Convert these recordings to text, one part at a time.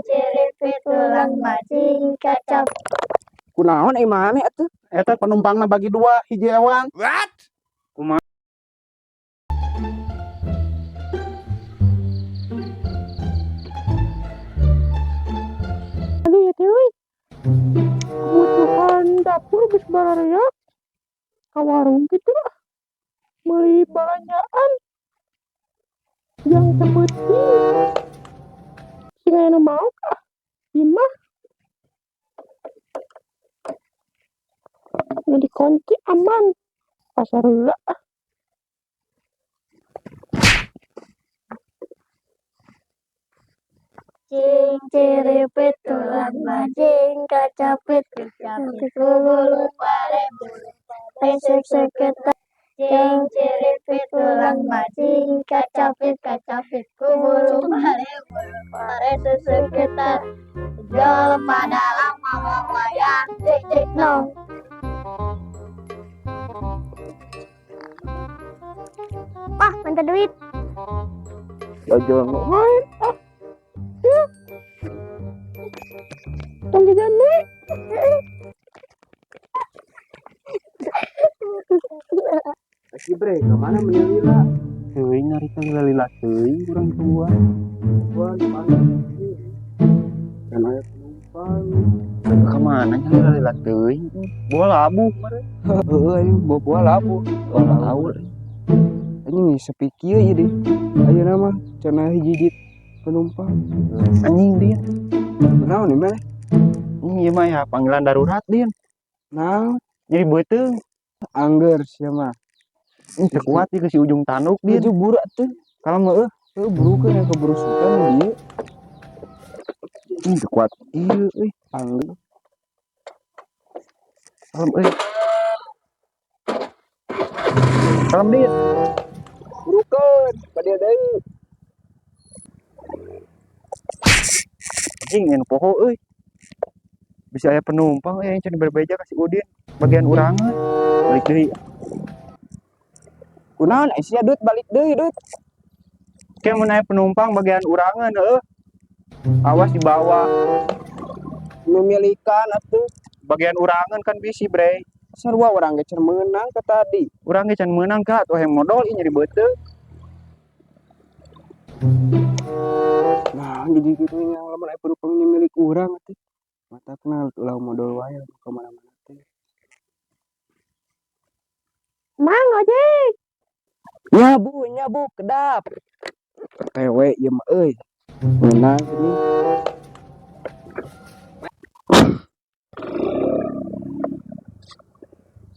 Ciripit tulang mancing kacap. Kunaon ai maneh atuh? Eta penumpangna bagi dua, hiji ewang. Kumaha? Aduh ya teh euy. Kebutuhan dapur geus bararea. Ka warung kitu ah. Meuli balanjaan. Jang sapenting. Sing aya nu maok ah. Imah. Nu dikunci aman. Pasar heula ah. Cing ciripit tulang mancing kacapit kacapit bulu pare pesek seketak. Cing ciripit tulang mancing kacapit kacapit bulu pare pare seseketat. Jelema dalam ngomong wayang cik cik nong. Wah, minta duit. Jajan Wae ah. Ya. Tong jajan we. Lagi bre, ka mana meni lila? Teuing nyarita lila-lila teuing urang tua. Wah, di mana? Dan aya penumpang. Ka mana nya lila-lila teuing? Boa labuh meureun. Heeh, anjing boa labuh. Boa labuh. Anjing sepi kieu ieu deh. Ayeuna mah cenah hiji dit penumpang. Anjing dia. Kunaon ieu mah? Anjing ieu mah ya panggilan darurat din. Naon? Jadi beuteung. Angger sia mah. Ini teu kuat ieu ke si ujung tanduk din. Baju buru atuh. Kalau mah eueuh, Heuh, burukeun yang keburusukan dieu. Ini teu kuat ieu euy. Angger. Kalem euy. Kalem din. Burukeun, ka dieu deui. Anjing nu poho euy. Bisa aya penumpang euy can bebeja ka si Udin bagian urangan. Balik deui. Kunaon ai sia Dut balik deui Dut. Ke mun aya penumpang bagian urangan heueuh. Awas dibawa. Memilikan atuh. Bagian urangan kan bisi bre. Sarua urang ge can meunang ka tadi. Urang ge can meunang ka atuh hayang modol ieu nyeri beuteung. Nah, jadi kitu nya lamun aya penumpang ini milik urang atuh. Mata kenal ulah modol wae ka mana-mana teh. Mang ojek. Nya bu, nya bu, kedap. Tewe ieu mah euy. Meunang ini.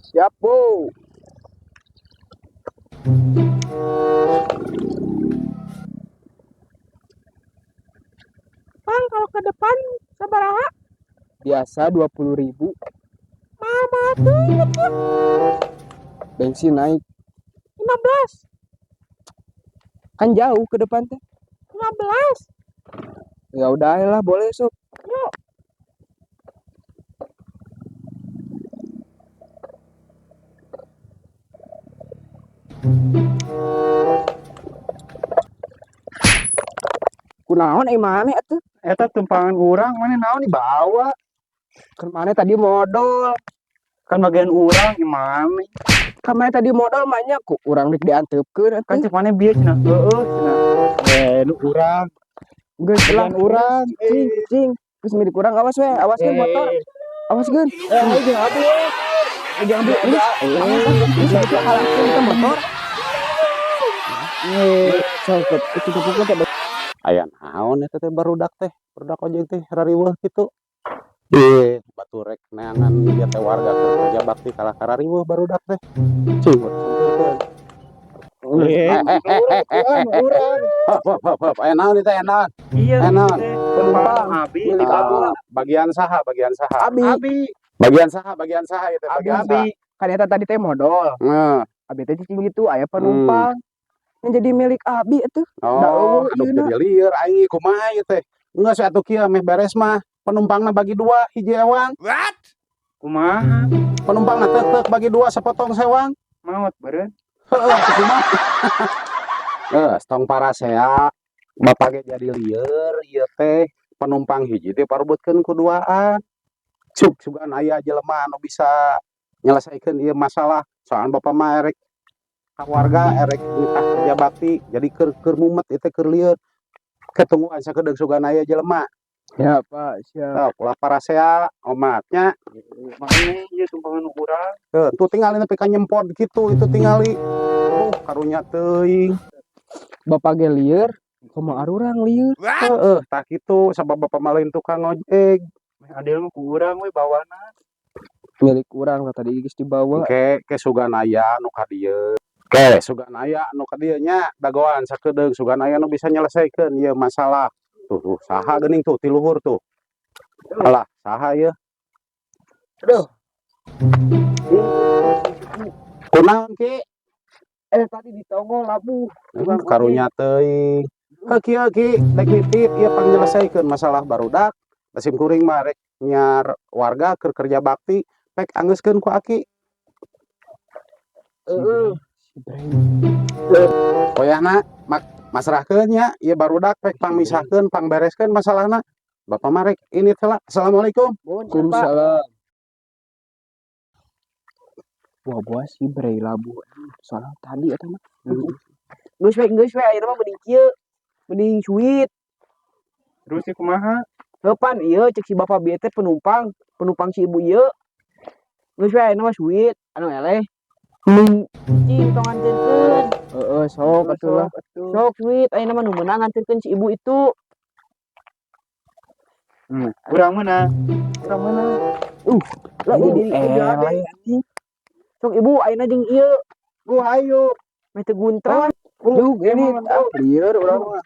Siap, Bu. Mang kalau ke depan sabaraha? Biasa 20.000. Mama tuh atuh. Bensin naik. 15. Kan jauh ke depan teh. 15. Ya udah lah boleh sob. Yuk. Kunaon ai maneh atuh? Eta tumpangan urang maneh naon dibawa? Kan maneh tadi modol. Kan bagian urang ieu maneh. Kan maneh tadi modol mah nya ku urang rek dianteupkeun atuh. Kan cek maneh bieu cenah heueuh cenah. Eh nu urang. Geus lah Bagian urang. Cing, cing. Geus milik urang awas we, awas we motor. Awas geun. Eh ayo jeung abi we. Eh jeung abi geus. Awas geus itu halangkeun ka motor. Eh, sok itu tepukkeun teh. Aya naon eta teh barudak teh, barudak ojek teh rariweuh kitu. Eh, batur rek neangan ieu teh warga keur kerja bakti kalah karariweuh barudak teh. Cing sampeurkeun. Eh, urang. Hop hop hop hop. Aya naon ieu teh aya naon? Iya, Aya naon? Penumpang abi. Milik abi. Bagian saha, bagian saha? Abi. Abi. Bagian saha, bagian saha ieu teh, bagian Abi. saha? Kan eta tadi teh modol. Heeh. Abi teh cicing gitu aya penumpang. Yang jadi milik abi atuh. Oh, Da eueuh aduh ieuna. jadi lieur aing kumaha ieu teh. Geus atuh kieu meh beres mah. Penumpangna bagi dua, hiji ewang. What? Kumaha? Penumpang tek bagi dua sepotong sewang. Maot beureun. Heeh, kumaha? Eh, tong parasea. Bapak ge jadi lieur ieu teh penumpang hiji teh parebutkeun ku duaan. Cuk sugan aya jelema anu bisa nyelesaikeun ieu masalah. Soalna bapak mah erek ka warga, erek nitah kerja bakti, jadi keur keur mumet ieu teh, keur lieur. Ketungguan sakedeung sugan aya jelema. Ya, Pak, siap. Tah, ulah parasea omatnya. Makanya ieu tumpangan urang. Tuh, tuh tingali nepi ka nyempot gitu itu tingali. Aduh, karunya teuing. Bapak ge lieur, komo arurang lieur. Heeh, tah kitu sabab bapak mah lain tukang ojek. Meh adil mah ku urang we bawana. Milik urang lah, tadi geus dibawa. Ke ke sugan aya nu ka dieu. Ke sugan aya nu ka dieu nya, dagoan sakedeung sugan aya nu bisa nyelesaikeun ieu masalah. Tuh, tuh saha geuning tuh ti luhur tuh. Alah, saha ieu? Aduh. Kunaon, Ki? Eh, tadi ditonggol labuh. Tukang ojek. Karunya teuing. Heuh, kieu Ki, dek nitip ieu pangnyelesaikeun masalah barudak. Da sim kuring mah rek nyiar warga keur kerja bakti, pek anggeuskeun ku aki. Heeh. Si Breng. Koyahna mak masrahkeun nya ieu barudak, pek pangmisahkeun, pangbereskeun masalahna. Bapak mah rek ini teh lah. Assalamualaikum. Mohon, siapa? Waalaikumsalam. Wah, gua si Brei labuh. Soalnya tadi eta mah. Geus we ayeuna mah mending kieu. Mending suit. Terus sih kumaha? Heupan ieu cek si bapak bieu teh penumpang, penumpang si ibu ieu. Geus we ayeuna mah suit anu eleh. Mending cing tong nganterkeun. Heeh, sok atuh lah. Sok suit ayeuna mah nu meunang nganterkeun si ibu itu. Urang meunang. Urang meunang. Lah ini eleh anjing. Sok ibu ayeuna jeung ieu. Ayo. Meh teu guntrang. Yuk, ini ah, lieur urang mah.